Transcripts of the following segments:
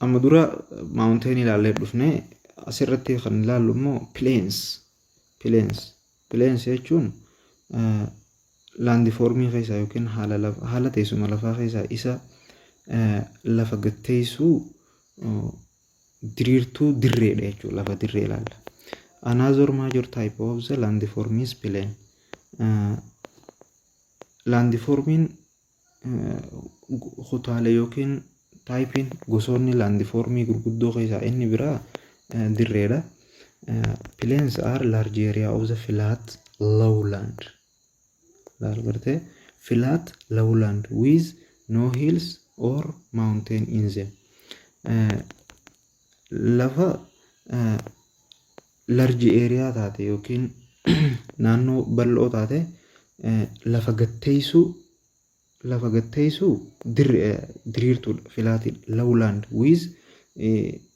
Amma dura mountain ilaallee dhufne, asirratti kan ilaallu immoo plains. Plains. Plains jechuun landformii keessaa yookiin haala teessuma lafaa keessaa isa lafa gatteessuu diriirtuu dirreedha jechuudha. Lafa dirree ilaalla. Another major type of the landform is plain. Landformiin kutaalee yookiin typeiin gosoonni landformii gurguddoo keessaa inni biraa dirreedha. Plains are large area of the flat lowland. Laal gartee, flat lowland with no hills or mountain in them. Lafa large area taate yookiin naannoo bal'oo taate, lafa gatteessuu diriirtuudha, flatiidha, lowland with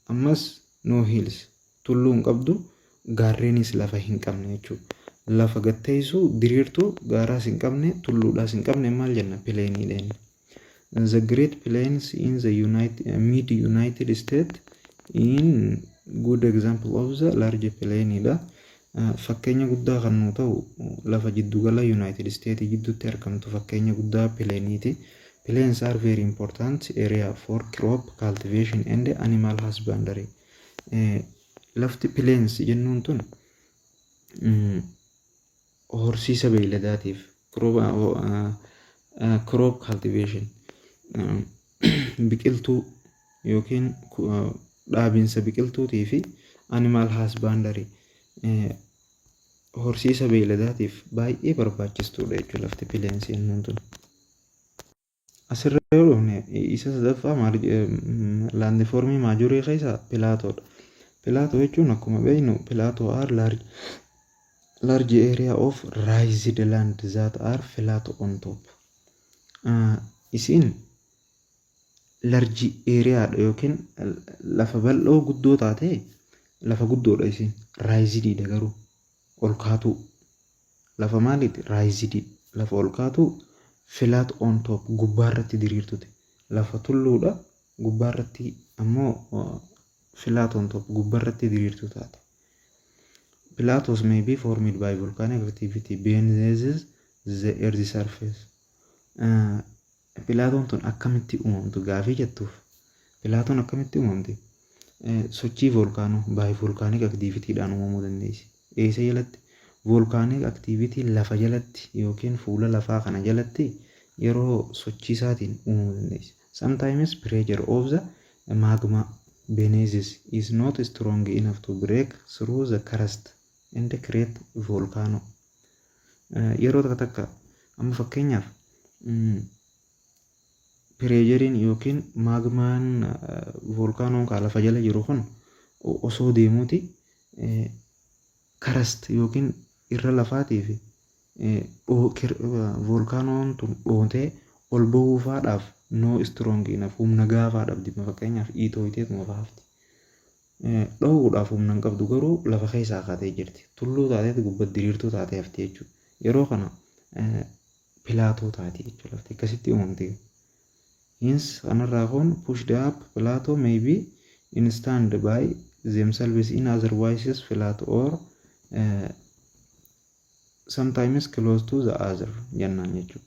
ammas no hills, tulluu hin qabdu, gaarreenis lafa hin qabne jechuudha. Lafa gatteessuu diriirtuu gaaraas hin qabne, tulluudhaas hin qabne maal jenna? Plainii jenna. The Great Plains in the United, mid United States in good example of the large plainidha. Fakkeenya guddaa kan nu ta'u lafa jiddugala United States gidduutti argamtu fakkeenya guddaa plainiiti. Plains are very important area for crop cultivation and animal husbandry. Lafti plains jennuun tun horsiisa beeyladaatiif, crop cultivation, biqiltuu yookiin dhaabinsa biqiltuutii fi animal husbandry, horsiisa beeyladaatiif baay'ee barbaachistuudha jechuudha lafti plainsii jennuun tun. Asirra yoo dhufne, isa sadaffaa landformii majorii keessaa plateaudha. Plateau jechuun akkuma beeknu, plateau are large area of raised land that are flat on top. Isiin large areaadha yookiin lafa bal'oo guddoo taate, lafa guddoodha isiin, raisediidha garuu ol kaatuu. Lafa maaliiti? Raisedii, lafa ol kaatuu, flat on top, gubbaarratti diriirtuti. Lafa tulluudha, gubbaarratti ammoo flat on top, gubbaarratti diriirtuu taate. Plateaus may be formed by volcanic activity beneath the earth surface. Plateaun tun akkamitti uumamtu gaafii jettuuf, plateaun akkamitti uumamti? Sochii volkaanoo, by volcanic activityidhaan uumamuu dandeessi. Eessa jalatti? Volcanic activity lafa jalatti yookiin fuula lafaa kana jalatti yeroo sochii isaatiin uumamuu dandeessi. Sometimes pressure of the magma beneath is not strong enough to break through the crust and create volcano. Yeroo takka takka amma fakkeenyaaf pressureiin yookiin magmaan volcanoon kan lafa jala jiru kun osoo deemuuti crust yookiin irra lafaatii fi volcanoon tun dhootee ol bahuufaadhaaf no strong enough, humna gaafaa dhabdi. Fakkeenyaaf dhiitooyiteetuma faafti. Dhohuudhaaf humna hin qabdu garuu lafa keessaa kaatee jirti. Tulluu taateeti gubbatti diriirtuu taatee hafti jechuudha. Yeroo kana plateau taati jechuudha, lafti akkasitti uumamti. Hence, kanarraa kun pushed up plateau may be in stand by themselves in otherwise flat or sometimes close to the other jennaan jechuudha.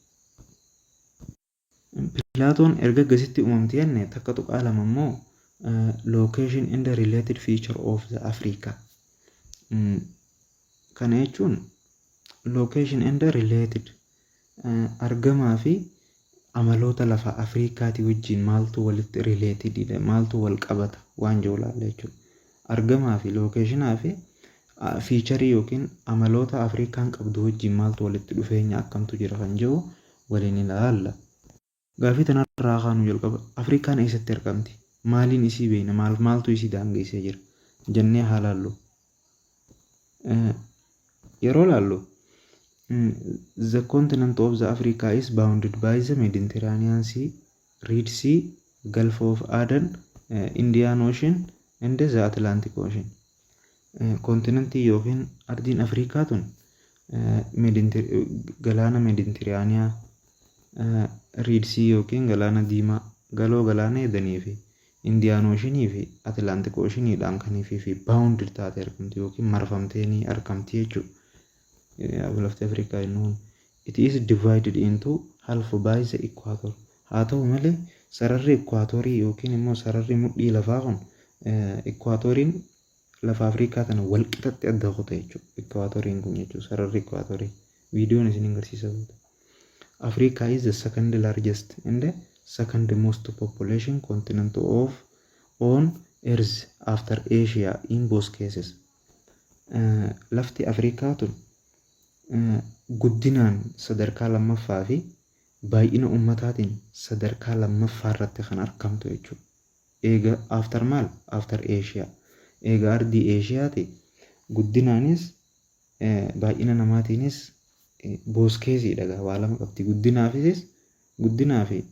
Plateaun erga akkasitti uumamti jenne, 1.2 immoo location and the related feature of the Africa. Kana jechuun location and the related, argamaa fi amaloota lafa Afrikaatii wajjin maaltu walitti related, maaltu wal qabata waan jiru ilaalla jechuudha. Argamaa fi locationaa fi featureii yookiin amaloota Afrikaan qabdu wajjin maaltu walitti dhufeenya akkamtu jira kan jiru waliin ilaalla. Gaafii tanarraa kaanu jalqaba Afrikaan eessatti argamti? Maaliin isii beekna? Maal maaltu isii daangeessee jira? Jennee haa laallu. Yeroo laallu, the continent of the Africa is bounded by the Mediterranean Sea, Red Sea, Gulf of Aden, Indian Ocean and the Atlantic Ocean. Continentii yookiin ardiin Afrikaa tun galaana Meditiraaniyaa, Red Sea yookiin galaana Diimaa, galoo galaana Edanii fi Indian Oceanii fi Atlantic Oceaniidhaan kan fi bounded taatee argamti yookiin marfamtee ni argamti jechuudha. Lafti Afrikaa inni It is divided into half by the equator. Haa ta'u malee, sararri equatorii yookiin immoo sararri mudhii lafaa kun, equatoriin lafa Afrikaa tana wal qixatti adda kuta jechuudha. Equatoriin kun jechuudha, sararri equatorii. Viidiyoon isin agarsiisa buuta. Africa is the second largest and the second most population continent of on earth after Asia in both cases. Lafti Afrikaa tun guddinaan sadarkaa lammaffaa fi baay'ina ummataatiin sadarkaa lammaffaa irratti kan argamtu jechuudha. Eega after maal? After Asia. Eega ardii Eeshiyaati guddinaanis baay'ina namaatiinis both caseiidha, waa lama qabdi. Guddinaafis, guddinaa fi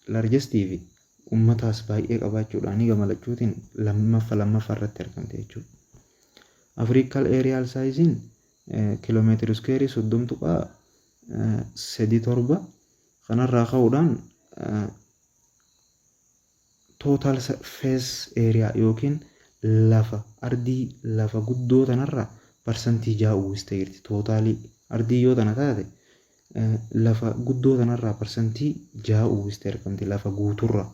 largestii fi ummataas baay'ee qabaachuudhaan gama lachuutiin lammaffaa irratti argamte jechuudha. Africal areal sizeiin kiiloomeetira squareii 30.37. Kanarraa ka'uudhaan total face area yookiin lafa ardii lafa guddoo tanarraa 6% uwwistee jirti. Totalii ardii yoo tana taate, lafa guddoo tanarraa 6% uwwistee argamti lafa guuturraa.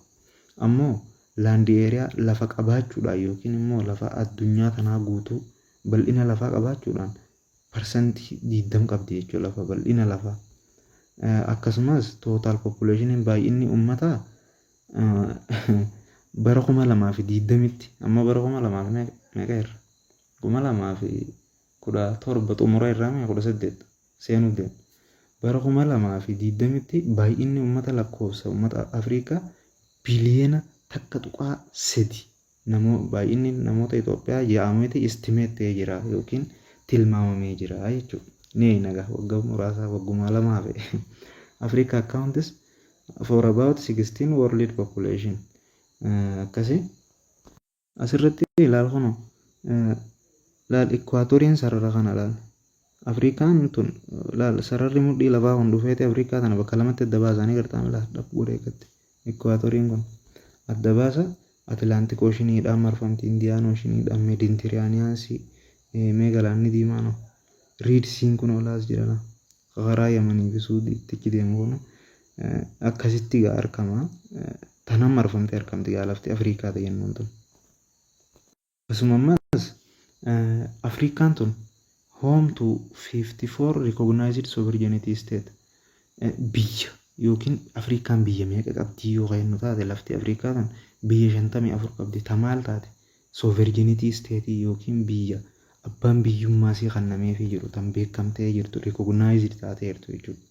Ammoo land area lafa qabaachuudhaan yookiin immoo lafa addunyaa tanaa guutuu bal'ina lafaa qabaachuudhaan 20% qabdi jechuudha, lafa bal'ina lafaa. Akkasumas total populationiin, baay'inni uummataa bara 2020tti, amma bara kuma lamaa fi meeqa irra, 2017 xumura irraa mee 18 seenuuf deema. Bara 2020tti baay'inni uummata, lakkoofsa uummata Afrikaa biliyoona 1.3, baay'inni namoota Itoophiyaa jedhameeti estimate ta'ee jira yookiin tilmaamamee jira jechuudha. Ni nagaa waggaa muraasaa, wagguma 2 hafe. Africa accounts for about 16 world population. Akkasii asirratti ilaal, kunoo laal, equatoriin sarara kana laal. Afrikaan tun laal, sararri mudhii lafaa kun dhufeeti Afrikaa tana bakka lamatti adda baasanii gartaan laal dhab godhee eeggatti. Equatoriin kun adda baasa. Atlantic Oceaniidhaan marfamti, Indian Oceaniidhaan, Mediterranean Sea, mee galaanni diimaan Red Sean kun olaas jira, karaa Yamanii fi Suudiitti achi deemu kun akkasitti gaa argama. Tanaan marfamtee argamti gaa lafti Afrikaa ta'e jennuun tun. Akkasuma ammas Afrikaan tun home to 54 recognized sovereignty state, biyya yookiin Afrikaan biyya meeqa qabdi yoo jennu taate, lafti Afrikaa tun biyya 54 qabdi. Ta maal taate? Sovereignty state yookiin biyya abbaan biyyummaa isii kennameefii jiru, tan beekamtee jirtu, recognized taatee jirtu jechuudha.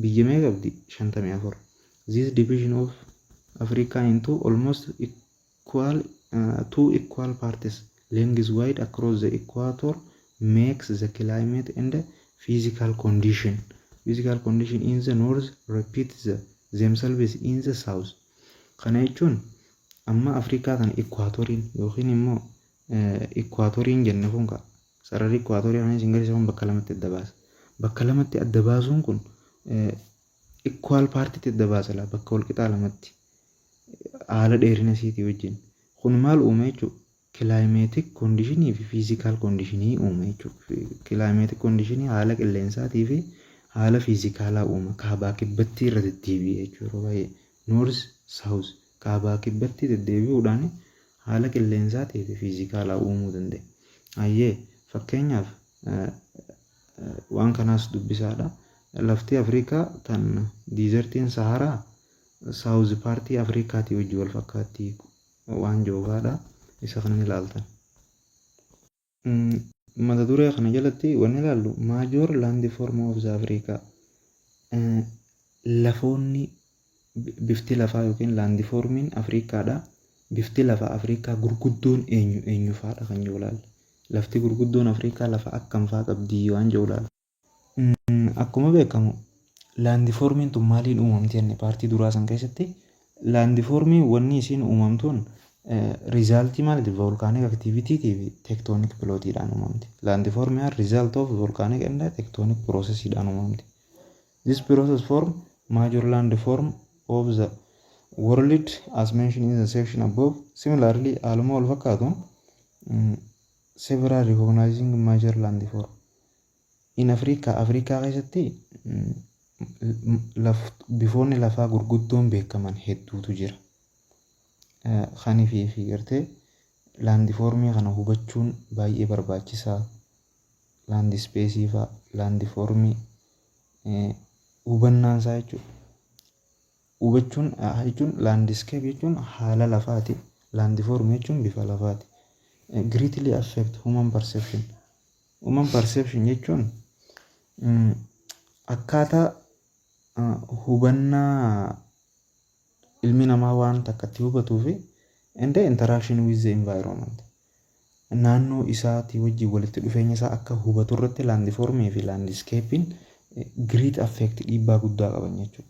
Biyya meeqa qabdi? 54. This division of Africa into almost equal two equal parts lengthwise across the equator makes the climate and the physical condition in the north repeat themselves in the south. Kana jechuun amma Afrikaa kana equatoriin yookiin immoo equatoriin jenne kun ka sararri equatorii kana isin agarsiisa kun bakka lamatti adda baasa. Bakka lamatti adda baasuun kun equal partitti adda baasa laa, bakka wal qixaa lamatti haala dheerina isiitii wajjin. Kun maal uume jechuudha? Climatic conditionii fi physical conditionii uume jechuudha. Climatic conditionii haala qilleensaatii fi haala physicalaa uuma. Kaabaa kibbatti irra deddeebi'e jechuudha yeroo baay'ee. North south, kaabaa kibbatti deddeebi'uudhaan haala qilleensaatii fi physicalaa uumuu danda'a. Hayyee, fakkeenyaaf waan kanaas dubbisaadha. Lafti Afrikaa tan desertiin Saharaa south partii Afrikaatii wajjin wal fakkaatti waan joogaadha. Isa kanan ilaaltan. Mata duree kana jalatti wanni ilaallu major landform of the Africa. Lafoonni bifti lafaa yookiin landformiin Afrikaadha. Bifti lafa Afrikaa gurguddoon eenyu eenyu fa'aadha kan jiru ilaalla. Lafti gurguddoon Afrikaa lafa akkam fa'aa qabdi waan jiru ilaalla. Akkuma beekamu landformiin tun maaliin uumamti jenne partii duraa san keessatti? Landformiin wanni isiin uumamtuun resultii maaliiti? Volcanic activityitii fi tectonic plateiidhaan uumamti. Landformiin result of volcanic and tectonic processiidhaan uumamti. This process form major landform of the World as mentioned in the section above. Similarly, haaluma wal fakkaatuun, several recognizing major landform. In Africa, Afrikaa keessatti bifoonni lafaa gurguddoon beekaman hedduutu jira. Kanii fi gartee landformii kana hubachuun baay'ee barbaachisaa. Land spaceii fa'aa, landformii hubannaan isaa jechuudha. Hubachuun jechuun landscape jechuun haala lafaati. Landformii jechuun bifa lafaati. Greatly affect human perception. Human perception jechuun akkaataa hubannaa ilmi namaa waan takka itti hubatuu fi and the interaction with the environment. Naannoo isaatii wajjin walitti dhufeenya isaa akka hubatu irratti landformii fi landscapeiin great affect, dhiibbaa guddaa qaban jechuudha.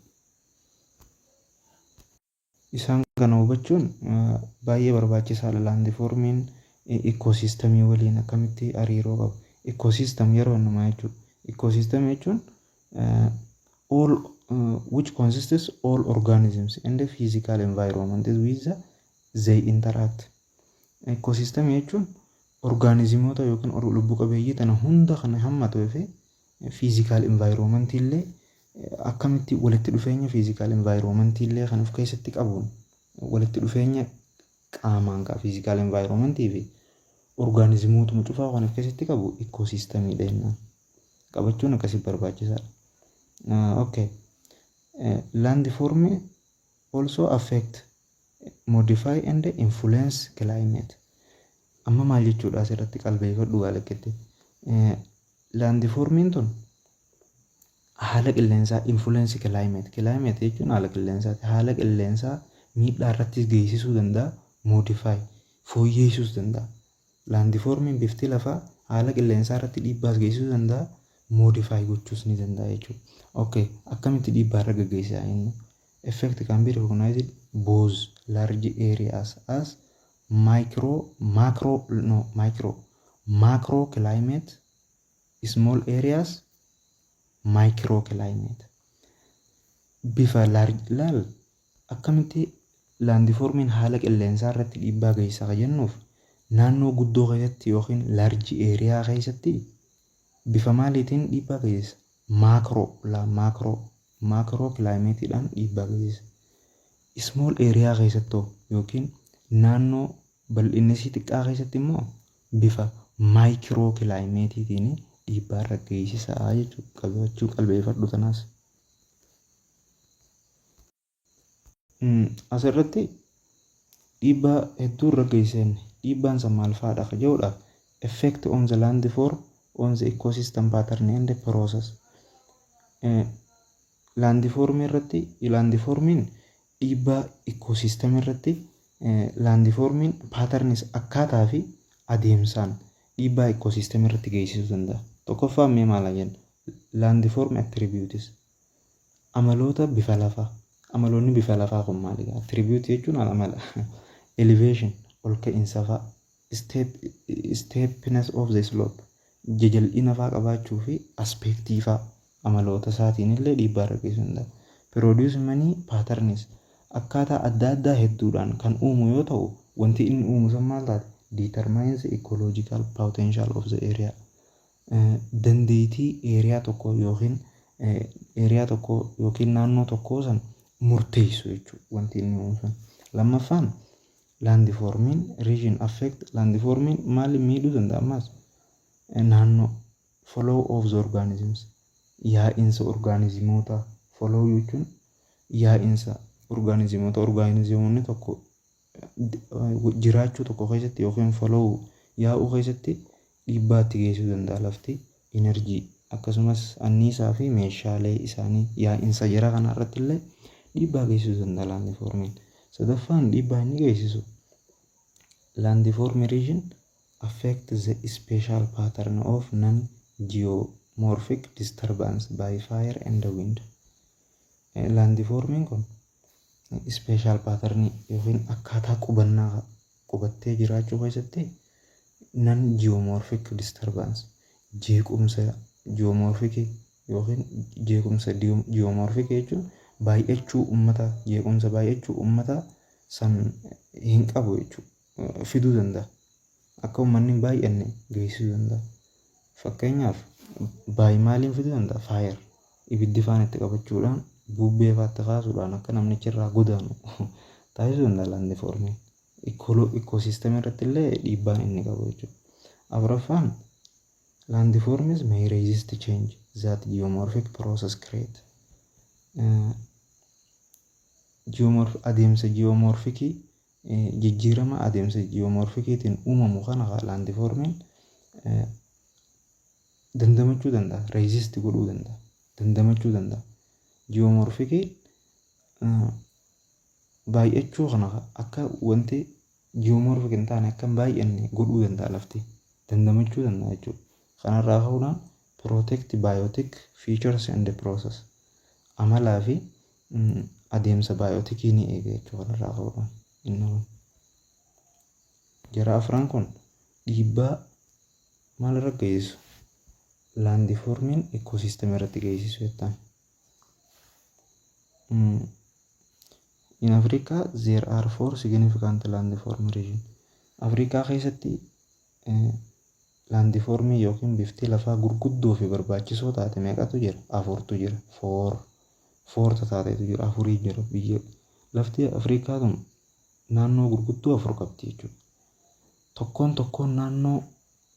Isaan kana hubachuun baay'ee barbaachisaadha. Landformiin ecosystemii waliin akkamitti hariiroo qaba? Ecosystem yeroo jennu maal jechuudha? Ecosystem jechuun all which consists all organisms and the physical environment with they interact. Ecosystem jechuun orgaanizimoota yookiin lubbu qabeeyyii tana hunda kan hammatuu fi physical environment illee akkamitti walitti dhufeenya physical environment illee kan of keessatti qabuun, walitti dhufeenya qaamaan qaba physical environment fi orgaanizimootuma cufaa kan of keessatti qabu ecosystemiidha jennaan. Qabachuun akkasii barbaachisaadha. Okay. Landform also affect, modify and influence climate. Amma maal jechuudha asirratti qalbeeffadhu gaalakketti. Landformiin tun haala qilleensaa influence climate. Climate jechuun haala qilleensaati. Haala qilleensaa miidhaa irrattis geessisuu danda'a. Modify, fooyyessuus danda'a. Landformiin bifti lafaa haala qilleensaa irratti dhiibbaas geessisuu danda'a. Modify gochuus ni danda'a jechuudha. Okay, akkamitti dhiibbaa irra gaggeessaa inni? Effect can be recognized both large areas as micro, macro, no, micro, macro climate, small areas micro climate. Bifa large laal akkamitti landformiin haala qilleensaa irratti dhiibbaa geessisa kan jennuuf, naannoo guddoo keessatti yookiin large area keessatti bifa maaliitiin dhiibbaa geessisa? Macro la macro macro climateiidhaan dhiibbaa geessisa. Small area keessatti yookiin naannoo bal'inni isii xiqqaa keessatti immoo bifa micro climateiitiin dhiibbaa irra geessisaa jechuudha. Qabachuu qalbeeffadhu tanaas. Asirratti dhiibbaa hedduu irra geessiseen dhiibbaan san maal fa'aadha ka jedhudha. Effect on the landform on the ecosystem pattern and the process. Landformii irratti, landformiin dhiibbaa ecosystem irratti, landformiin patternis akkaataa fi adeemsaan dhiibbaa ecosystem irratti geessisuu danda'a. Tokkoffaan mee maal jenna? Landform attributes, amaloota bifa lafaa. Amaloonni bifa lafaa kun maali? Attribute jechuun amala. Elevation, ol ka'iinsa fa'a. Steepness of the slope, jajal'ina fa'aa qabaachuu fi aspectii fa'aa amaloota isaatiin illee dhiibbaa irra geessisuu danda'a. Produce many patterns, akkaataa adda addaa hedduudhaan kan uumu yoo ta'u, wanti inni uumu sun maal taate? Determines the ecological potential of the area. Dandeettii area tokko yookiin area tokko yookiin naannoo tokkoo san murteessu jechuudha wanti inni uumu sun. Lammaffaan, landformiin region affect, landformiin maal miidhuu danda'a ammas? Naannoo flow of the organisms, yaa'insa orgaanizimoota. Flow jechuun yaa'insa orgaanizimoota. Orgaanizimoonni tokko jiraachuu tokko keessatti yookiin flow, yaa'uu keessatti dhiibbaa itti geessisuu danda'a lafti. Energy, akkasumas anniisaa fi meeshaalee isaanii yaa'insa jara kanaa irratti illee dhiibbaa geessisuu danda'a landformiin. Sadaffaan dhiibbaa inni geessisu, landform region affect the spatial pattern of non-geomorphic disturbance by fire and wind. Landformiin kun spatial pattern yookiin akkaataa qubannaa qubattee jiraachuu keessatti non geomorphic disturbance, jeequmsa geomorphic yookiin jeequmsa geomorphic jechuun Baay'achuu uummataa, jeequmsa baay'achuu uummataa san hin qabu jechuudha. Fiduu danda'a. Akka uummanni hin baay'anne geessisuu danda'a. Fakkeenyaaf, by maaliin fiduu danda'a? Fire. Ibiddi faan itti qabachuudhaan, bubbee faatti kaasuudhaan akka namnichi irraa godaanu taasisuu danda'a landformiin. Ecosystemii irratti illee dhiibbaan inni qabu jechuudha. Afuraffaan, landforms may resist change that geomorphic process create. Adeemsa geomorphicii, jijjiirama adeemsa geomorphiciitiin uumamu kana landformiin dandamachuu danda'a. Resist godhuu danda'a. Dandamachuu danda'a. Geomorphicii baay'achuu kana akka wanti geomorphic hin taane akka hin baay'anne godhuu danda'a lafti. Dandamachuu danda'a jechuudha. Kanarraa ka'uudhaan protect biotic features and the process. Amalaa fi adeemsa bioticii ni eega jechuudha kanarraa ka'uudhaan inni kun. Jara afran kun dhiibbaa maalirra geessisu? Landformiin ecosystemii irratti geessisu jettaan. In Africa there are four significant landform region. Afrikaa keessatti landformii yookiin bifti lafaa gurguddoo fi barbaachisoo taate meeqatu jira? Afurtu jira. Four. Four taatetu jira. Afurii jira. Biyya lafti Afrikaa tun naannoo gurguddoo afur qabdi jechuudha. Tokkoon tokkoon naannoo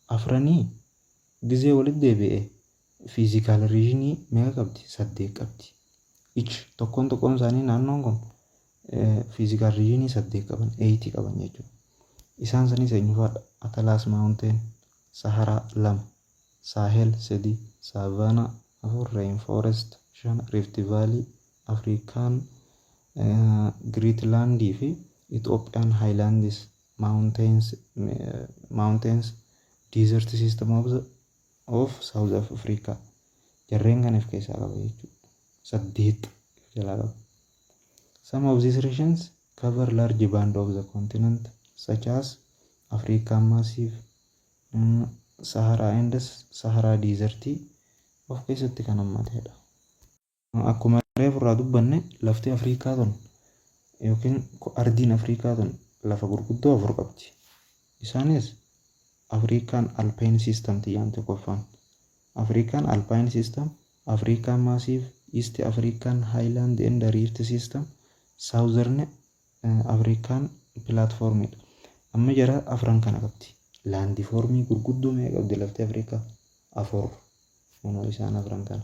afranii gizee walitti deebi'e physical regionii meeqa qabdi? Saddeet qabdi. Each tokkoon tokkoon isaanii naannoon kun physical regionii saddeet qaban, eightii qaban jechuudha. Isaan sanis eenyu fa'aadha? Atlas Mountain, Saharaa lama, Sahel sadi, Savanna afur, Rainforest shan, Rift Valley, African Great Landii fi Ethiopian Highlands Mountains Desert System of South Africa. Jarreen kan of keessaa qaba jechuudha. Saddeet jalaa qaba. Some of these regions cover large band of the continent, such as African Massif, Sahara and Sahara Desert of keessatti kan hammatedha. Akkuma reefu irraa dubbanne, lafti Afrikaa tun yookiin ardiin Afrikaa tun lafa gurguddoo afur qabdi. Isaanis African Alpine System tiyyaan tokkoffaan. African Alpine System, African Massif, East African Highland and Rift System, Southern African Platformidha. Amma jara afran kana qabdi. Landformii gurguddoo meeqa qabdi lafti Afrikaa? Afur. Kunoo isaan afran kana.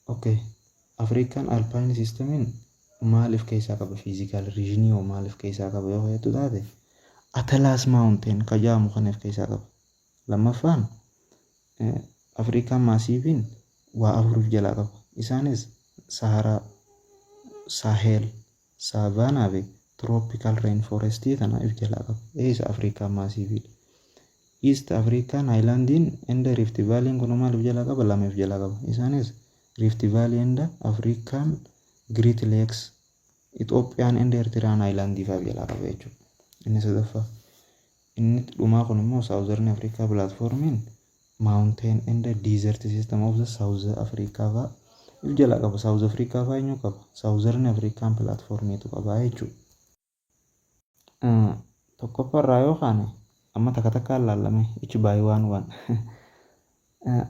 Okay. African Alpine Systemiin maaliif keessaa qaba? Physical regionii hoo maaliif keessaa qaba yoo jettu taate, Atlas Mountain ka jedhamu kana of keessaa qaba. Lammaffaan, African Massiviin waa afur of jalaa qaba. Isaanis Saharaa, Sahel, Savanna fi Tropical Rainforest kana of jalaa qaba. Eessa African Massiviidha. East African Highlandiin and Rift Valley kun maal of jalaa qaba? Lama of jalaa qaba. Isaanis Rift Valley and African Great Lakes, Ethiopian and Eritrean Highland fa'aa of jalaa qaba jechuudha. Inni sadaffaa. Inni dhumaa kun immoo Southern Africa Platformiin Mountain and Desert System of the South Africa fa'aa of jalaa qaba. South Africa fa'aa eenyu qaba? Southern African Platformiitu qaba jechuudha. Tokkoffaarraa yoo kaane, amma takka takkaan laallame, each by one one.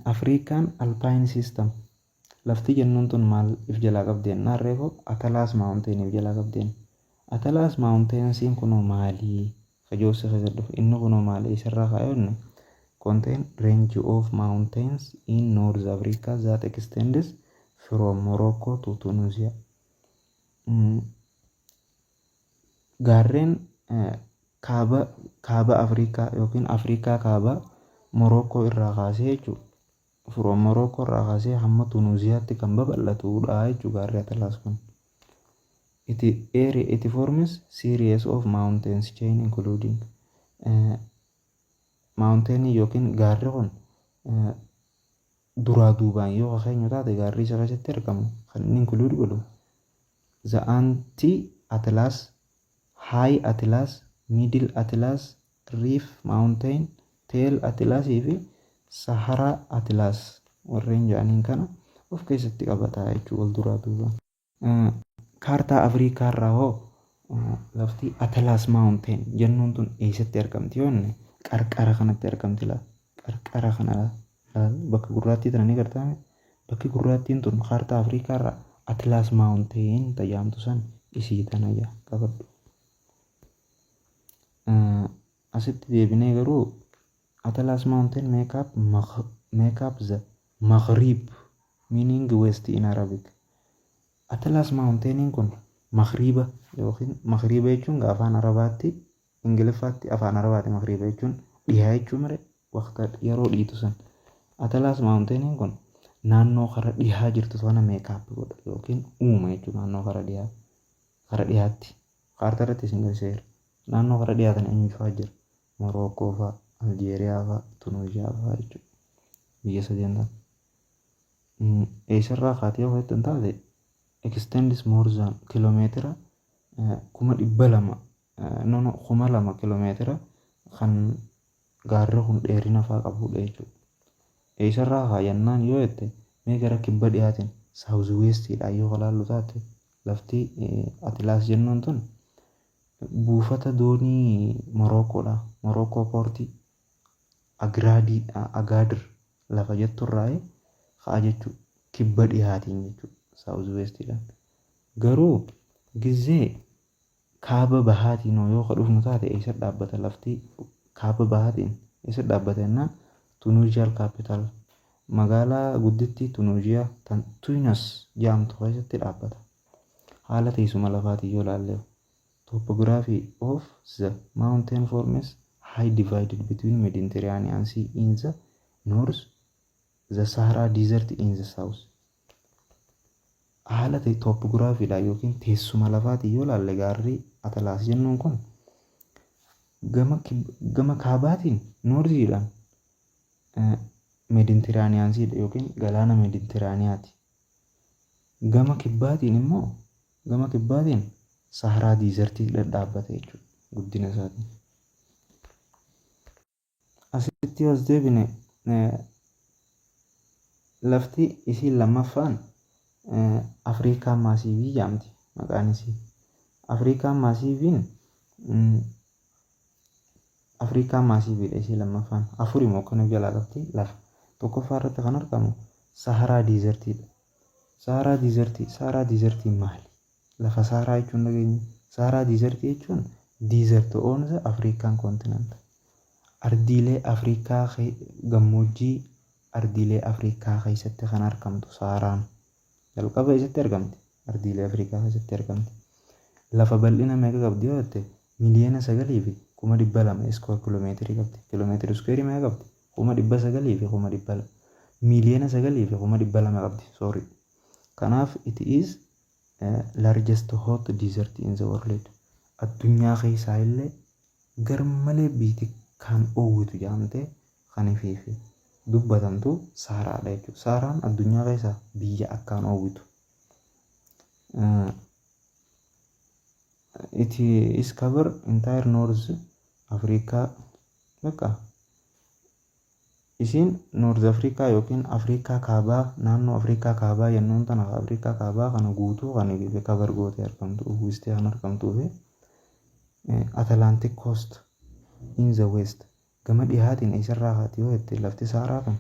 African Alpine System lafti jennuun tun maal if jalaa qabdi jennaan, reefu Atlas Mountain if jalaa qabdeen. Atlas Mountainsiin kunoo maalii? Kajoossa keessa dhufe inni kunoo maali? Isarraa kaa'ee contain range of mountains in North Africa that extends from Morocco to Tunisia. Gaarreen kaaba Afrikaa yookiin Afrikaa kaabaa Morookoo irraa kaasee jechuudha. From Morocco irraa kaasee hamma Tunuuziyaatti kan babal'atudha jechuudha gaarri Atlas kun. It area it forms series of mountains chain including mountain yookiin gaarri kun duraa duubaan yoo keenyu taate, gaarri isa keessatti argamu kan inni include godhu the Anti Atlas, High Atlas, Middle Atlas, Rif Mountain, Tell Atlas fi Sahara Atlas warreen jedhaniin kana of keessatti qabata jechuudha wal duraa duubaan. Kaartaa Afrikaa irraa hoo lafti Atlas Mountain jennuun tun eessatti argamti yoo jenne, qarqara kanatti argamti laa. Qarqara kana laal, bakka gurraattii tana ni gartaa. Bakki gurraattiin tun kaartaa Afrikaa irraa Atlas Mountain tajaamtu san isii tana jaa qabadhu. Asitti deebinee garuu Atlas Mountain make up the Maghrib, meaning west in Arabic. Atlas Mountainiin kun Maghriba yookiin Maghriba jechuun afaan Arabaatti, Ingiliffaatti, afaan Arabaatti Maghriba jechuun dhihaa jechuu mire, waqta yeroo dhiitu san. Atlas Mountainiin kun naannoo kara dhihaa jirtu sana make up godha yookiin uuma jechuudha. Naannoo kara dhihaa, kara dhihaatti kaartaa irratti isin garsiiseera. Naannoo kara dhihaa kana eenyu fa'aa jira? Morookoo fa'aa, Aljeeriyaa fa'aa, Tunuuziyaa fa'aa jechuudha. Biyya sadeen tana. Eessarraa kaatee yoo jettan taate, extends more than kiiloomeetira 200,000, no, 2000 kiiloomeetira kan gaarri kun dheerina fa'aa qabudha jechuudha. Eessarraa kaayannaan yoo jette, mee gara kibba dhiyaatiin, south westiidhaan yoo ilaallu taate, lafti Atilaas jennuun tun buufata doonii Morookoodha. Morookoo poortii Agiraadii, Agaadir lafa jetturraa ka'a jechuudha. Kibba dhiyaatiin jechuudha. South westiidhaan. Garuu gizee kaaba bahaatiin yoo ka dhufnu taate, eessa dhaabbata lafti? Kaaba bahaatiin eessa dhaabbata jennaan, Tunuuziyaan capital, magaalaa guddittii Tunuuziyaa tan Tuunis jedhamtu keessatti dhaabbata. Haala teessuma lafaatiin yoo ilaalle, topography of the mountain forms high divided between Mediterranean Sea in the north, the Sahara Desert in the south. Haala topographiidha yookiin teessuma lafaatiin yoo ilaalle, gaarri Atlaas jennuun kun gama kaabaatiin, northiidhaan, Mediterranean Sea yookiin galaana Mediteraaniyaati. Gama kibbaatiin immoo, gama kibbaatiin Saharaa Desertii dhadhaabbate jechuudha guddina isaatiin. Asitti as deebine, lafti isiin lammaffaan Afrikaan Massifii jedhamti maqaan isii. Afrikaan Massifiin Afrikaan Massifiidha isii lammaffaan. Afuri moo kan jalaa qabdi lafa. Tokkoffaa irratti kan argamu Saharaa Desertiidha. Saharaa Desertii, Saharaa Desertiin maali? Lafa Saharaa jechuun dhageenya. Saharaa Desertii jechuun desert on the African continent. Ardiilee Afrikaa, gammoojjii ardiilee Afrikaa keessatti kan argamtu Saharaan. Jalqaba eessatti argamti? Ardiilee Afrikaa keessatti argamti. Lafa bal'ina meeqa qabdi yoo jette, 9,200,000 square kiiloomeetirii qabdi. Kiiloomeetirii squareii meeqa qabdi? 902,200. 9,200,000 qabdi. Sorry. Kanaaf it is largest hot desert in the world. Addunyaa keessaa illee garmalee biiti kan oowwitu jedhamtee kan ifiifi dubbatamtu Saharaadha jechuudha. Saharaan addunyaa keessaa biyya akkaan oowwitu. It is cover entire North Africa. Bakka isiin North Africa yookiin Afrikaa kaabaa, naannoo Afrikaa kaabaa jennuun tana, Afrikaa kaabaa kana guutuu kan cover gootee argamtu, uwwistee kan argamtuu fi Atlantic coast in the west. Gama dhihaatiin eessarraa kaati yoo jette, lafti Saharaa kun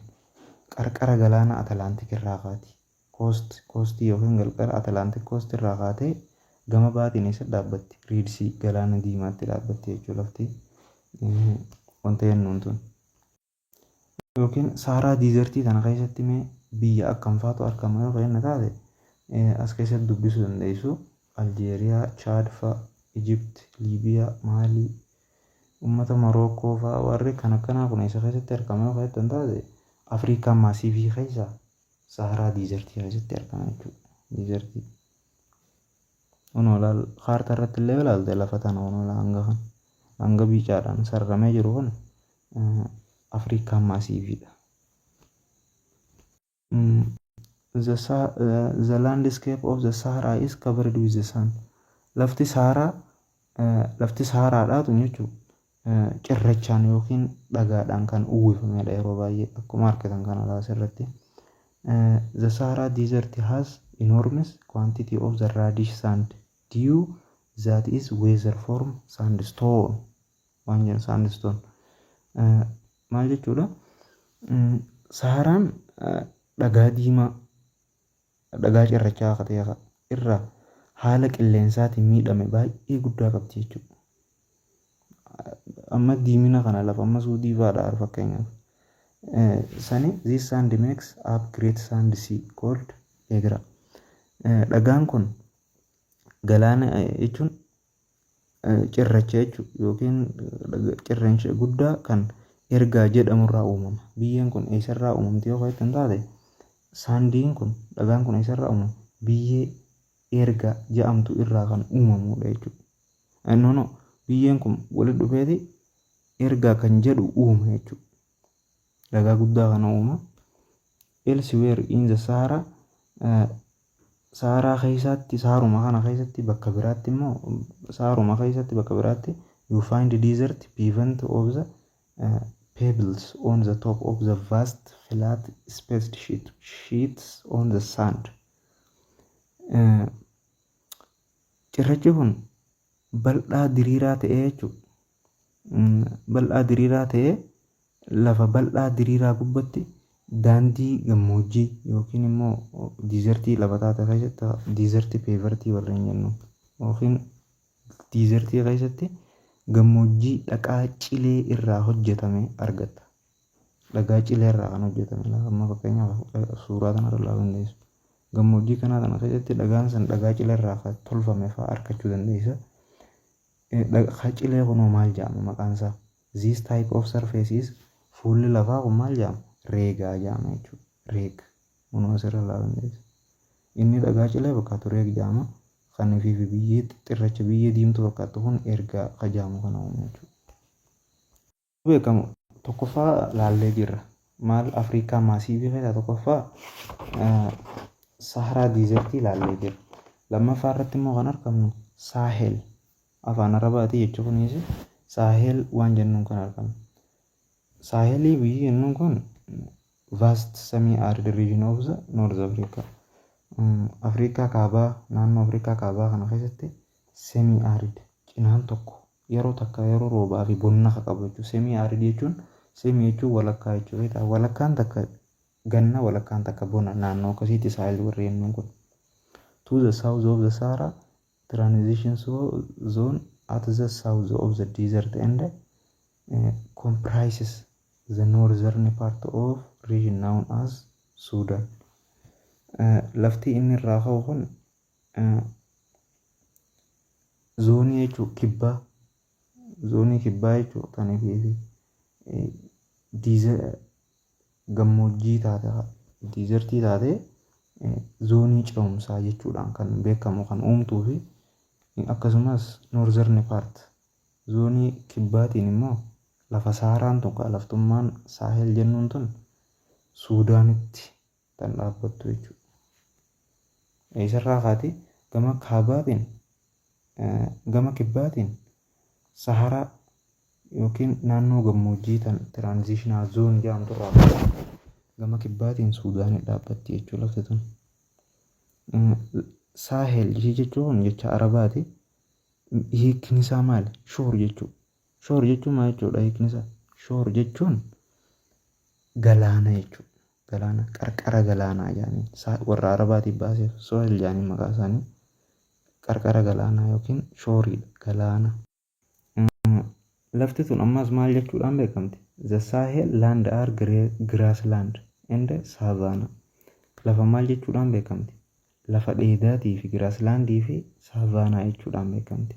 qarqara galaana Atlantic irraa kaati. Coastii yookiin qarqara Atlantic coast irraa kaatee gama baatiin eessa dhaabbatti? Red Sea, galaana diimaatti dhaabbatti jechuudha lafti wanta jennuun tun. Yookiin Saharaa Desertii kana keessatti mee biyya akkam faatu argama yoo jenna taate, as keessatti dubbisuu dandeessu. Aljeeriyaa, Chaad fa'a, Ijipt, Liibiyaa, Maalii, uummata Morookoo fa'a, warri kan akkanaa kun eessa keessatti argama yoo jettan taate, Afrikaan Massifii keessa Saharaa Desertii keessatti argama jechuudha. Desertii. Kunoo ilaal, kaartaa irratti illee ilaalte, lafa tana kunoo hanga kan hanga biicaadhaan sararamee jiru kun Afrikaan Massifiidha. The landscape of the Sahara is covered with the sand. Lafti Saharaa, lafti Saharaadhaa tun jechuudha. Cirrachaan yookiin dhagaadhaan kan uwwifamedha yeroo baay'ee, akkuma argitan kana asirratti. The Sahara Desert has enormous quantity of the reddish sand due that is weather form sandstone waan jedhu sandstone. Maal jechuudha? Saharaan dhagaa diimaa, dhagaa cirrachaa akka ta'e irraa haala qilleensaatiin miidhame baay'ee guddaa qabdi jechuudha. Amma diimina kana lafa amma Suudii fa'aadha fakkeenyaaf. Sani this sand makes up great sand sea called Erg. Dhagaan kun galaana jechuun cirracha jechuudha yookiin cirracha guddaa kan ergaa jedhamurraa uumama. Biyyeen kun eessarraa uumamti yoo jettan taate, sandiin kun, dhagaan kun eessarraa uumama? Biyyee ergaa jedhamtu irraa kan uumamudha jechuudha. No, no, biyyeen kun walitti dhufeeti ergaa kan jedhu uuma jechuudha. Dhagaa guddaa kana uuma. Elsewhere in the Sahara, Saharaa keessatti, Saharuma kana keessatti bakka biraatti immoo, Saharuma keessatti bakka biraatti you find desert pavement of the pebbles on the top of the vast flat spaced sheets on the sand. Cirrachi kun bal'aa diriiraa ta'ee jechuudha. Bal'aa diriiraa ta'ee lafa bal'aa diriiraa gubbatti daandii gammoojjii yookiin immoo desertii lafa taate keessatti, desert pavementii warreen jennu yookiin desertii keessatti gammoojjii dhagaa cilee irraa hojjetame argatta. Dhagaa cilee irraa kan hojjetame, amma fakkeenyaaf suuraa kanarra ilaaluu dandeessu. Gammoojjii kanaa kana keessatti dhagaan san dhagaa cilee irraa kan tolfame fa'aa argachuu dandeessa. Dhagaa cilee kunoo maal jedhama maqaan isaa? This type of surfaces, fuulli lafaa kun maal jedhama? Reegaa jedhama jechuudha. Reeg kunoo asirra ilaaluu dandeessa. Inni dhagaa cilee fakkaatu reeg jedhama. Kan fi biyyee xirracha biyyee diimtuu fakkaattu kun ergaa jedhamu kana uumu jechuudha. Beekamu tokkoffaa laallee jirra. Maal? Afrikaa massifii keessaa tokkoffaa Saharaa desertii laallee jirra. Lammaffaa irratti immoo kan argamnu Saahel, afaan Arabaatii jechuun kunis Saahel waan jennuun kan argamu. Saahelii biyyi jennuun kun vast semi arid region of the North Africa. Afrikaa kaabaa, naannoo Afrikaa kaabaa kana keessatti semi arid cinaan tokko yeroo takka yeroo roobaa fi bonna kan qabu jechuudha. Semi arid jechuun, semi jechuun walakkaa jechuudha. Walakkaan takka ganna, walakkaan takka bona, naannoo akkasiitti Saahel warri jennuun kun. To the south of the Sahara transition zone at the south of the desert and comprises the northern part of region known as Sudan. Lafti inni irraa ka'u kun zoonii jechuun kibbaa, zoonii kibbaa jechuun kan fi gammoojjii taate, desertii taate, zoonii ce'umsaa jechuudhaan kan beekamu kan uumtuu fi akkasumas northern part zoonii kibbaatiin immoo lafa Saharaan tun, laftummaan Saahel jennuun tun Suudaanitti kan dhaabbattu jechuudha. Eessarraa kaati? Gama kaabaatiin, gama kibbaatiin Saharaa yookiin naannoo gammoojjii tan transitional zone jedhamtu irraa gama kibbaatiin Suudaanitti dhaabbatti jechuudha lafti tun. Saahel jechuun jecha Arabaati. Hiikni isaa maali? Shore jechuudha. Shore jechuun maal jechuudha hiikni isaa? Shore jechuun galaana jechuudha. Galaana, qarqara galaanaa jedhanii warra Arabaatiif baaseef Sohel jedhanii maqaa isaanii, qarqara galaanaa yookiin shoreiidha, galaana. Lafti tun ammas maal jechuudhaan beekamti? The Sahel land are grassland and savanna. Lafa maal jechuudhaan beekamti? Lafa dheedaatii fi grasslandii fi savanna jechuudhaan beekamti.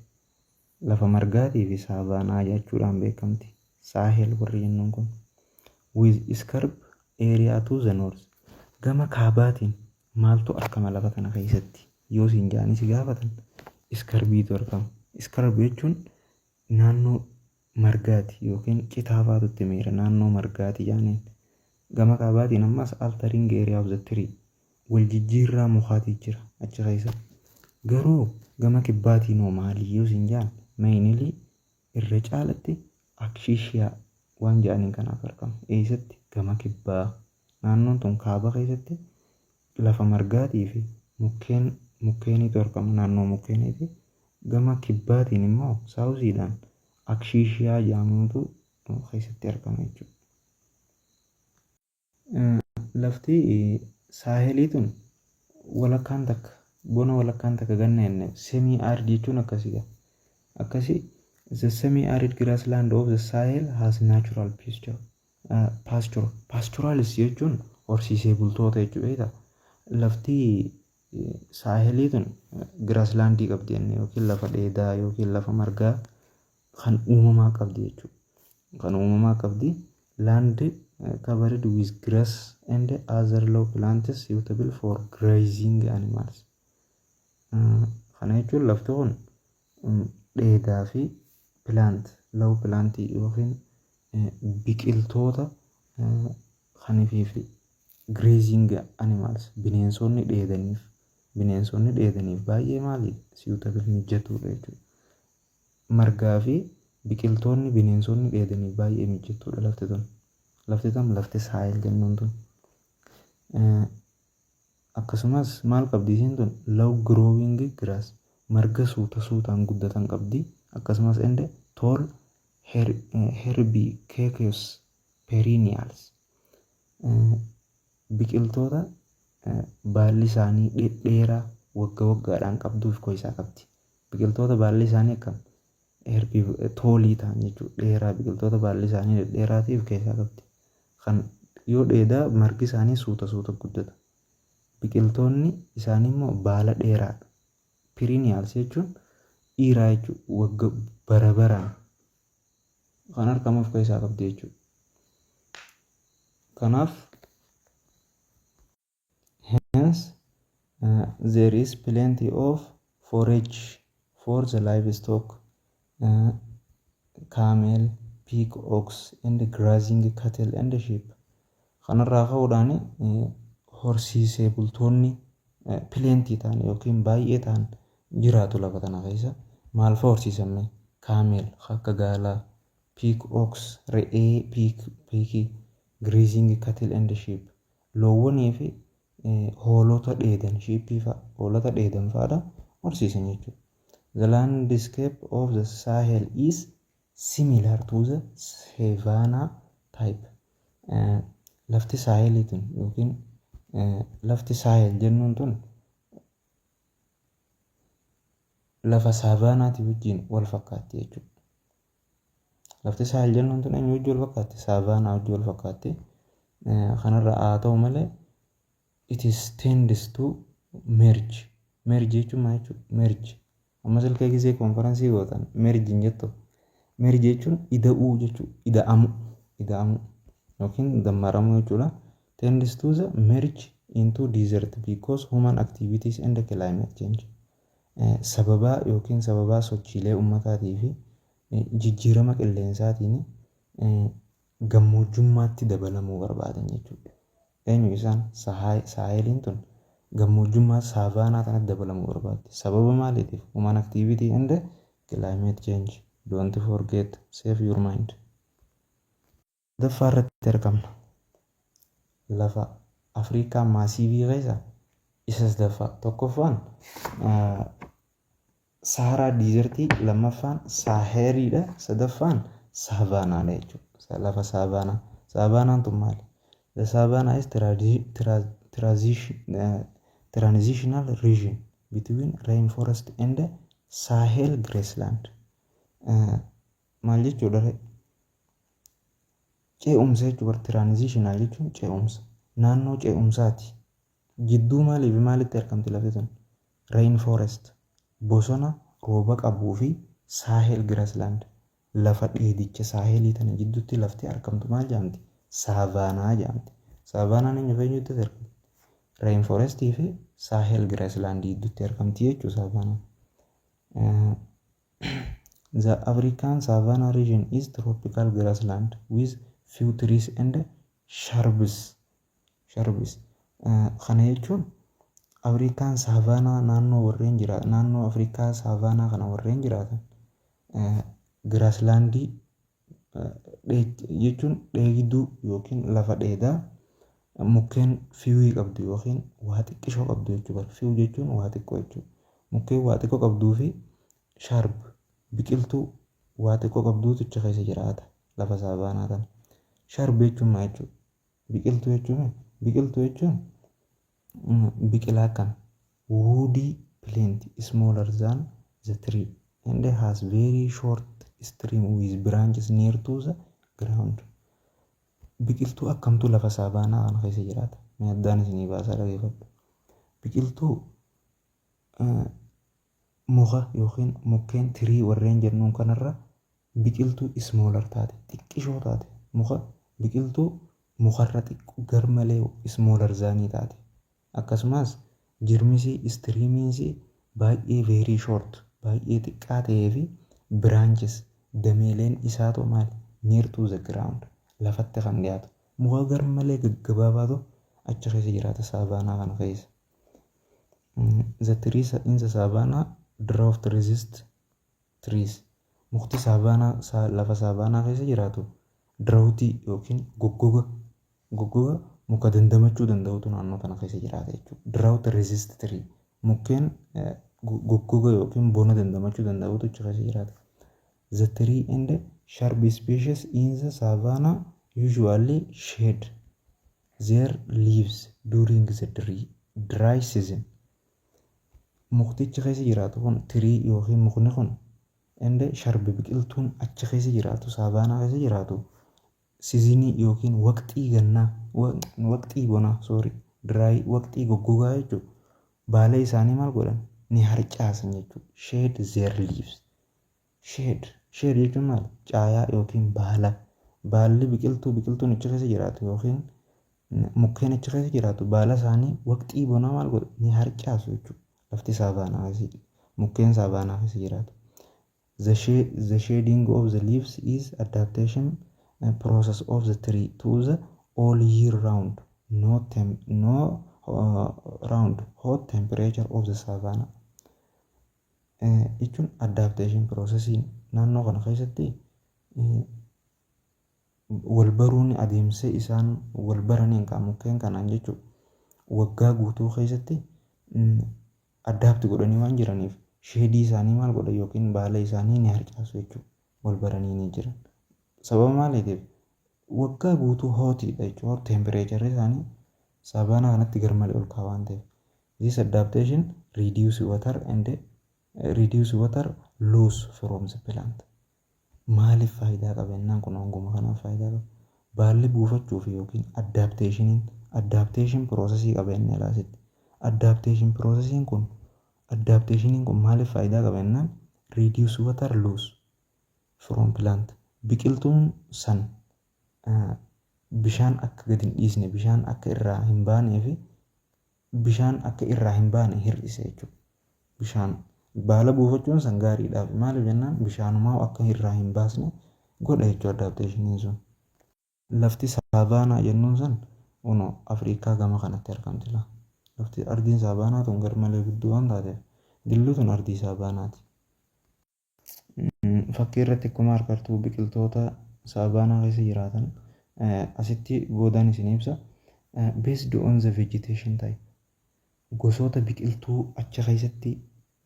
Lafa margaatii fi savanna jechuudhaan beekamti. Saahel warri jennuun kun. With scarp area to the north. Gama kaabaatiin maaltu argama lafa kana keessatti? Yoo siin jedhanii si gaafatan, scarpiitu argama. Scarp jechuun naannoo margaati yookiin citaa fa'aatu itti miira, naannoo margaati jedhaniin. Gama kaabaatiin ammas altering area of the tree, wal jijjiirraa mukaatii jira achi keessa. Garuu gama kibbaatiin hoo maali yoo siin jedhan, mainly, irra caalatti acacia waan jedhaniin kanaaf argama. Eessatti? Gama kibbaa. Naannoon tun kaaba keessatti. Lafa margaatii fi mukkeen mukkeeniitu argama naannoo mukkeeniiti. Gama kibbaatiin immoo southiidhaan acacia jedhamutu keessatti argama jechuudha. Lafti Saahelii tun walakkaan takka bona, walakkaan takka ganna jenne. Semi arid jechuun akkasii akkasii. The semi arid grassland of the Sahel has natural pasture. Pasture, pastoralist jechuun horsiisee bultoota jechuudha. Lafti Saahelii tun grasslandii qabdi jenne yookiin lafa dheedaa yookiin lafa margaa kan uumamaa qabdi jechuudha. Kan uumamaa qabdi. Land covered with grass and other low plants suitable for grazing animals. Kana jechuun lafti kun dheedaa fi plant, low plant yookiin biqiltoota kaniifii fi grazing animals, bineensonni dheedaniif baay'ee maali, suitable, mijatuudha jechuudha. Margaa fi biqiltoonni bineensonni dheedaniif baay'ee mijatuudha lafti tun. Lafti tun, lafti Saahel jennuun tun. Akkasumas maal qabdi isiin tun? Low growing grass, marga suuta suutaan guddatan qabdi. Akkasumas and tall herbaceous perennials, biqiltoota baalli isaanii dhedheeraa wagga waggaadhaan qabduuf keessaa qabdi. Biqiltoota baalli isaanii akkam herbi tallii ta'an jechuudha. Dheeraa, biqiltoota baalli isaanii dhedheeraatiif keessaa qabdi. Kan yoo dheedaa margi isaanii suuta suuta guddata. Biqiltoonni isaanii immoo baala dheeraadha. Perennials jechuun dhiiraa jechuudha. Wagga bara baraan kan argamu of keessaa qabdi jechuudha. Kanaaf hence there is plenty of forage for the livestock, camel, pig, ox and grazing cattle and sheep. Kanarraa ka'uudhaan horsiisee bultoonni plenty ta'an yookiin baay'ee ta'an jiraatu lafa tana keessa. Maal fa'a horsiisan? Camel, akka gaalaa, pig, ox, re'ee, pig, pigii, grazing cattle and sheep, loowwanii fi hoolota dheedan, sheepii fa'a, hoolota dheedan fa'aadha horsiisan jechuudha. The landscape of the Sahel is similar to the savanna type. Lafti Sahelii tun yookiin lafti Sahel jennuun tun lafa savanaatii wajjin wal fakkaatti jechuudha. Lafti Sahel jennuun tun eenyu wajjin wal fakkaatti? Savanaa wajjin wal fakkaatti. Kanarra haa ta'u malee it is tends to merge. Merge jechuun maal jechuudha? Merge. Amma silkee gisee konferansii gootan merge hin jettu. Merge jechuun ida'uu jechuudha. Ida'amuu. Ida'amuu yookiin dammaramuu jechuudha. Tends to the merge into desert because human activities and climate change. Sababaa yookiin sababaa sochiilee uummataatii fi jijjiirama qilleensaatiin gammoojjummaatti dabalamuu barbaadan jechuudha. Eenyu isaan? Saaheliin tun gammoojjummaa savanaa kanatti dabalamuu barbaaddi. Sababa maaliitiif? Human activity and climate change. Don't forget, save your mind. Sadaffaa irratti argamna. Lafa Afrikaa massivii keessa isa sadaffaa. Tokkoffaan Saharaa desertii, lammaffaan Saaheliidha, sadaffaan savannaadha jechuudha. Lafa savanaa. Savannaan tun maali? The savanna is transitional region between rainforest and Sahel grassland. Maal jechuudha? Ce'umsa jechuudha. Transitional jechuun ce'umsa. Naannoo ce'umsaati. Jidduu maalii fi maalitti argamti lafti tun? Rainforest, bosona rooba qabuu fi Sahel grassland, lafa dheedicha Saahelii tana jidduutti lafti argamtu maal jedhamti? Savannaa jedhamti. Savannaan eenyu fi eenyutti argamti? Rainforestii fi Sahel grassland gidduutti argamti jechuudha savannaan. The African savanna region is tropical grassland with few trees and shrubs. Shrubs. Kana jechuun Afrikaan savanaa naannoo warreen jira, naannoo Afrikaa savanaa kana warreen jiraatan grasslandii jechuun dheegduu yookiin lafa dheedaa Mukkeen few qabdu yookiin waa xiqqishoo qabdu jechuudha. Few jechuun waa xiqqoo jechuudha. Mukkeen waa xiqqoo qabduu fi shrub, biqiltuu waa xiqqoo qabduutu achi keessa jiraata lafa saavaanaa tana. Shrub jechuun maal jechuudha? Biqiltuu jechuun, biqiltuu jechuun biqilaa akkami? Woody plant smaller than the tree and has very short stem with branches near to the ground. Biqiltuu akkamtu lafa saavaanaa kana keessa jiraata? Mee addaan isinii baasaa, dhageeffadhu. Biqiltuu muka yookiin mukkeen tree warreen jennuun kanarra biqiltuu smaller taate, xiqqishoo taate, muka biqiltuu mukarra xiqqoo garmalee smaller than taate, akkasumas jirmisii, stemiinsii baay'ee very short, baay'ee xiqqaa ta'ee fi branches, dameeleen isaatu maali, near to the ground, lafatti kan dhiyaatu, muka garmalee gaggabaabaatu achi keessa jiraata saavaanaa kana keessa. The trees in the savanna drought resist trees. Mukti saavaanaa, lafa saavaanaa keessa jiraatu droughtii yookiin goggoga muka dandamachuu danda'utu naannoo kana keessa jiraata jechuudha. Drought resist tree, mukkeen goggoga yookiin bona dandamachuu danda'utu achi keessa jiraata. The tree and shrub species in the savanna usually shed their leaves during the dry season. Muktichi keessa jiraatu kun, tree yookiin mukni kun, and shrub, biqiltuun achi keessa jiraatu, saavaanaa keessa jiraatu, seasonii yookiin waqtii gannaa, waqtii bonaa, sorry, dry, waqtii goggogaa jechuudha. Baala isaanii maal godhan? Ni harcaasan jechuudha. Shed their leaves. Shed. Shed jechuun maal? Caayaa yookiin baala. Baalli biqiltuu, biqiltuun achi keessa jiraatu yookiin mukkeen achi keessa jiraatu baala isaanii waqtii bonaa maal godhu? Ni harcaasu jechuudha. Lafti saavaanaa keessa, mukkeen saavaanaa keessa jiraatu. The shedding of the leaves is adaptation process of the tree to the all year round no temp no round hot temperature of the savanna. Jechuun adaptation processiin naannoo kana keessatti wal baruun, adeemsa isaan wal baraniin kan mukkeen kanaan jechuudha. Waggaa guutuu keessatti adapt godhanii waan jiraniif shedii isaanii maal godhan yookiin baala isaanii ni harcaasu jechuudha. Wal baranii ni jiran. Sababa maaliitiif? Waggaa guutuu hotiidha jechuudha. Temperatureri isaanii saavaanaa kanatti garmalee ol ka'a waan ta'eef. This adaptation reduce water and reduce water loss from the plant. Maaliif faayidaa qaba jennaan, kun honguma kanaaf faayidaa qaba. Baalli buufachuuf yookiin adaptationiin adaptation processii qaba jennee alaasitti. Adaptation processiin kun, adaptationiin kun maaliif faayidaa qaba jennaan, reduce water loss from plant, biqiltuun san bishaan akka gadi hin dhiisne, bishaan akka irraa hin baanee fi bishaan akka irraa hin baane hir'ise jechuudha. Bishaan baala buufachuun san gaariidhaaf. Maaliif jennaan, bishaanumaa akka irraa hin baasne godha jechuudha adaptationiin sun. Lafti saavaanaa jennuun san kunoo Afrikaa gama kanatti argamti laa. Lafti ardiin saavaanaa tun garmalee guddoo waan taateef dilluu tun ardii saavaanaati. Fakkii irratti akkuma argartu biqiltoota saavaanaa keessa jiraatan asitti boodaan isin ibsa. Based on the vegetation type, gosoota biqiltuu achi keessatti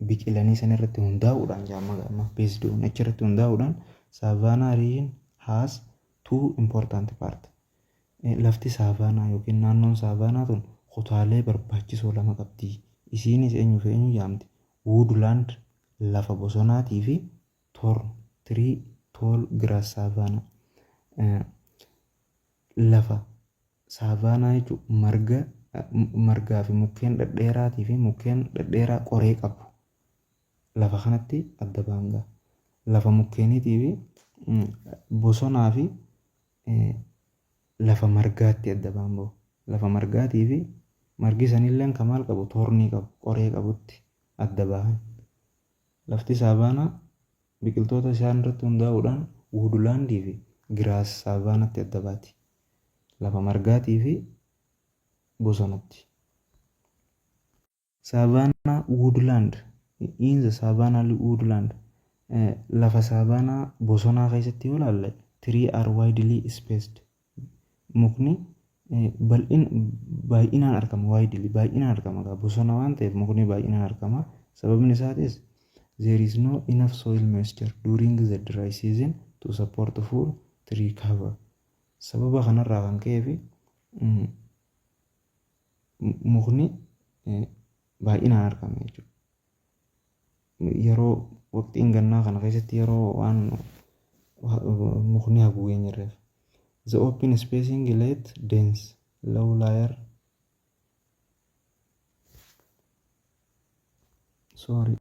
biqilanii san irratti hundaa'uudhaan jaamma gaama, based on achi irratti hundaa'uudhaan, savanna region has two important part. Lafti saavaanaa yookiin naannoon saavaanaa tun kutaalee barbaachisoo lama qabdi. Isiinis eenyu fi eenyu jaamti? Woodland, lafa bosonaatii fi thorn tree tall grass savanna. Lafa saavaanaa jechuun marga, margaa fi mukkeen dhedheeraatii fi mukkeen dhedheeraa qoree qabu. Lafa kanatti adda baanga. Lafa mukkeeniitii fi bosonaa fi lafa margaatti adda baanboo. Lafa margaatii fi margi sanillee kan maal qabu, thornii qabu, qoree qabutti adda bahan. Lafti saavaanaa biqiltoota isaan irratti hundaa'uudhaan woodlandii fi grass savannaatti adda baati. Lafa margaatii fi bosonatti. Savanna woodland. In the savanna woodland, lafa saavaanaa bosonaa keessatti yoo ilaalle, tree are widely spaced, mukni Bal'in baay'inaan argama, widely baay'inaan argama. Bosona waan ta'eef mukni baay'inaan argama. Sababni isaatis there is no enough soil moisture during the dry season to support full tree cover. Sababa kanarraa kan ka'ee fi mukni baay'inaan argama jechuudha. Yeroo waqtiin gannaa kana keessatti, yeroo waan mukni haguugee hin jirreef. The open spacing let dense low layer, sorry,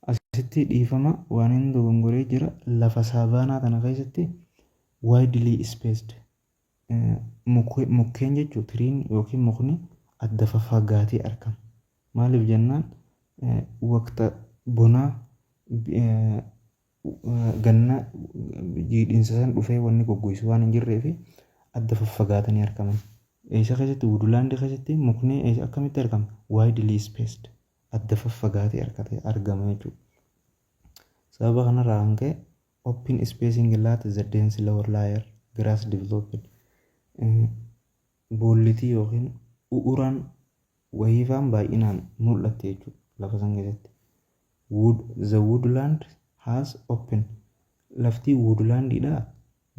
asitti dhiifama, waan hin dogongoree jira. Lafa savanna kana keessatti widely spaced mukkeen jechuun treen yookiin mukni adda faffagaatee argama. Maaliif jennaan, waqta bonaa ganna jiidhinsa san dhufee wanni goggoisu waan hin jirree fi adda faffagaatanii argaman. Eessa keessatti? Woodlandii keessatti mukni akkamitti argama? Widely spaced, adda faffagaatee argama jechuudha. Sababa kanarraa kan ka'e open spacing let the dense lower layer grass developed. Boollitii yookiin u'uraan wayiifaan baay'inaan mul'atti jechuudha lafa san keessatti. The woodland has open, lafti woodlandiidha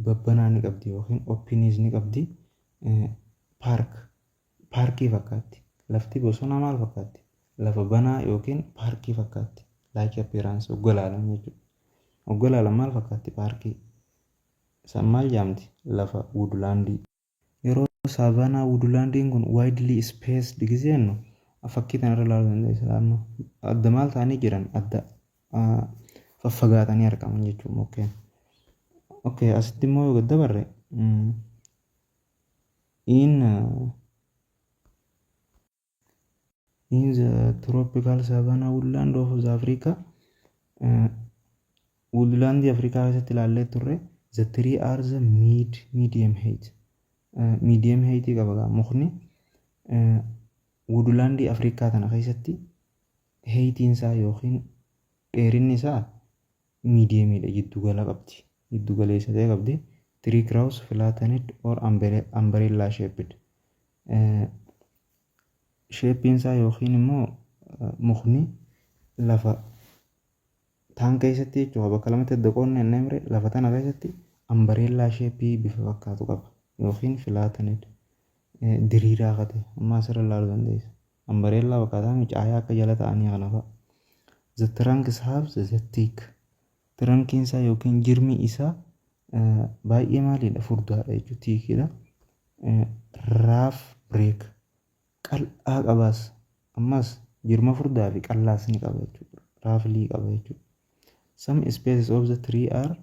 babbanaa ni qabdi yookiin openiis ni qabdi. Park, paarkii fakkaatti. Lafti bosonaa maal fakkaatti? Lafa banaa yookiin paarkii fakkaatti. Like appearance ogga ilaalan jechuudha. Ogga ilaalan maal fakkaatti? Paarkii. San maal jedhamti? Lafa woodlandii. Yeroo savanna woodlandiin kun widely spaced gisee jennu, fakkii kanarra ilaaluu dandeessa. Amma adda maal ta'anii jiran? Adda faffagaatanii argaman jechuudha mukkeen. Okay, asitti immoo yoo dabarre, in the tropical savanna woodland of the Africa, woodlandii Afrikaa keessatti ilaallee turre, the tree are the medium height, medium height qaba mukni woodlandii Afrikaa tana keessatti. Heightiin isaa yookiin dheerinni isaa mediumiidha, jiddu gala qabdi, jiddu galeessa ta'e qabdi. Tree grows flattened or umbrella shaped. Shapeiin isaa yookiin immoo mukni lafa taan keessatti jechuudha, bakka lamatti adda qoodne inni mire, lafa tana keessatti umbrella shapeii bifa fakkaatu qaba yookiin flattened, diriiraa akka ta'e amma asirra ilaaluu dandeessa. Umbrella fakkaataa caayaa akka jala ta'anii kana fa'a. The trunks have the thick. Trunkiin isaa yookiin jirmi isaa baay'ee maalidha? Furdaadha jechuudha, thickiidha. Rough bark, qal'aa qabaas, ammas jirma furdaa fi qal'aas ni qaba jechuudha. Roughly qaba jechuudha. Some species of the tree are,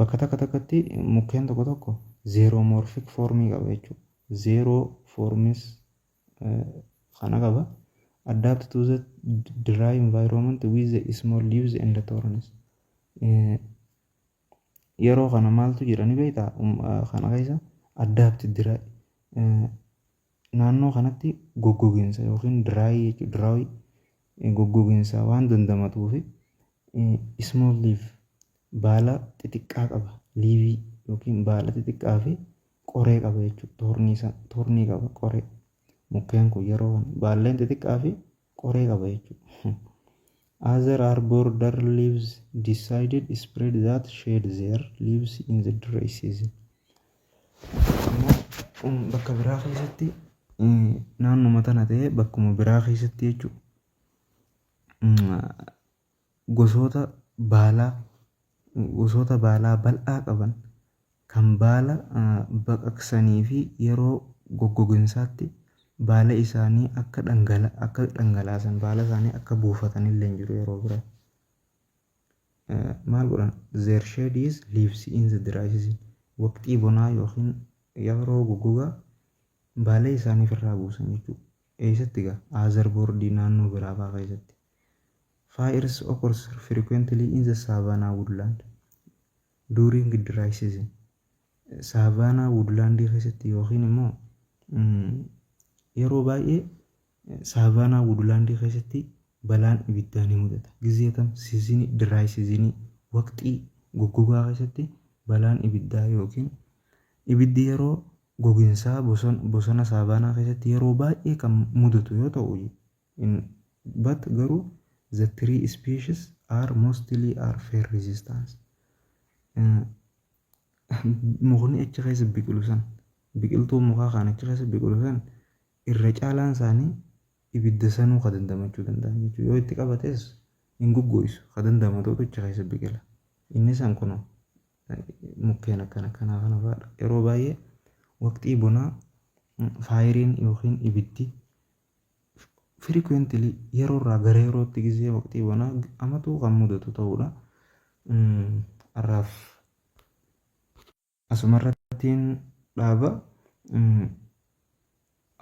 bakka takka takkatti mukkeen tokko tokko xeromorphic formii qaba jechuudha. Xeromorphs kana qaba. Adapt to the dry environment with the small leaves and thorns. Yeroo kana maaltu jira ni beektaa? Kana keessa adapt dry, naannoo kanatti goggogiinsa yookiin dry jechuudha. Dry goggogiinsa waan dandamatuufi small leaf, baala xixiqqaa qaba. Leafii yookiin baala xixiqqaa fi qoree qaba jechuudha. Thornii thornii qaba, qoree. Mukkeen kun yeroo kana baalleen xixiqqaa fi qoree qaba jechuudha. Other are broader leaves decided spread that shed their leaves in the dry season. Ammoo bakka biraa keessatti, naannuma tana ta'ee bakkuma biraa keessatti jechuudha. Gosoota baalaa bal'aa qaban kan baala baqaqsanii fi yeroo goggoginsaatti baala isaanii akka dhangalaasan, baala isaanii akka buufatan illee hin jiru yeroo biraa. Maal godhan? Their shed is leaves in the dry season. Waqtii bonaa yookiin yeroo goggogaa baala isaanii ofirraa buusan jechuudha. Eessatti gaa? Other broader, naannoo biraa fa'aa keessatti. Fires occurs frequently in the savanna woodland during dry season. Savanna woodlandii keessatti yookiin immoo yeroo baay'ee savanna woodlandii keessatti balaan ibiddaa ni mudata. Gizee tam? Seasonii dry seasonii, waqtii goggogaa keessatti balaan ibiddaa yookiin ibiddi yeroo Goginsaa bosona saavaanaa keessatti yeroo baay'ee kan mudatu yoo ta'u, but garuu the tree species are mostly are fire resistance. Mukni achi keessa biqilu san, biqiltuu mukaa kan achi keessa biqilu san, irra caalaan isaanii ibidda sanuu ka dandamachuu danda'an jechuudha. Yoo itti qabates hin goggoisu, ka dandamatuutu achi keessa biqila. Inni san kun mukkeen akkana kanaa kana fa'aadha. Yeroo baay'ee waqtii bonaa fireiin yookiin ibiddi frequently yeroo irraa gara yerootti gisee waqtii bonaa amatu kan mudatu ta'uudha. Har'aaf asumarrattiin dhaaba.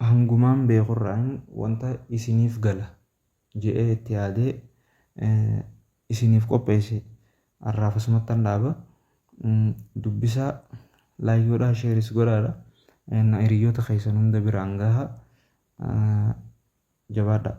Hangumaan beekurraan wanta isiniif gala je'ee itti yaadee isiniif qopheesse har'aaf asumattan dhaaba. Dubbisaa, like godhaa, shareis godhaadha. Hiriyoota keessan hunda biraan gaha. Jabaadhaa.